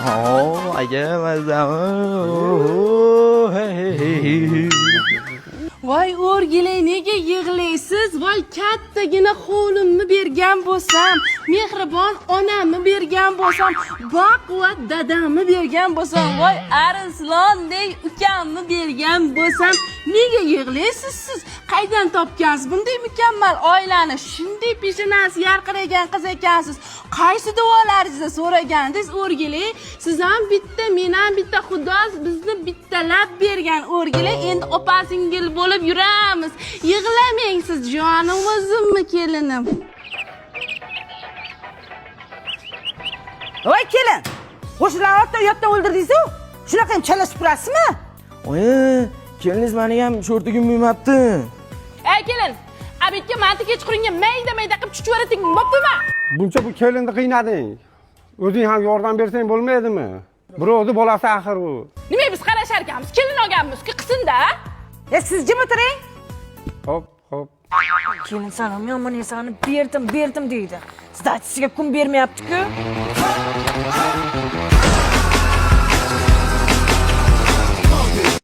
Aka, mazami? Voy o'rgilay, nega yig'laysiz? Voy kattagina hovlimni bergan bo'lsam, mehribon onamni bergan bo'lsam, baquvvat dadamni bergan bo'lsam, voy arslondek ukamni bergan bo'lsam, nega yig'laysiz siz? Qaydan topgansiz bunday mukammal oilani? Shunday peshonasi yarqiragan qiz ekansiz. Qaysi duolaringizni so'ragandingiz o'rgilay? Siz ham bitta, men ham bitta, Xudo bizni bittalab bergan o'rgilay. Endi opa singil bo'lib yuramiz. Yig'lamang siz, jonim o'zimmi kelinim. Voy kelin, qo'shilarni otdan uyatdan o'ldirdingiz-ku. Shunaqa ham chala supurasizmi? Oyi, keliningiz meni ham sho'rtigim yumabdi. Ey kelin, abedga manti kechqurunga mayda mayda qilib chuchvarating, bo'ptimi? Buncha bu kelinni qiynading. O'zing ham yordam bersang bo'lmaydimi? Birovni bolasi axir u. Nima biz qarashar ekanmiz? Kelin olganmiz-ku, qilsin-da. E siz jim o'tiring. Hop, hop. Kelin sana yomon insani berdim, berdim deydi. Сдача siga kun bermayapti-ku.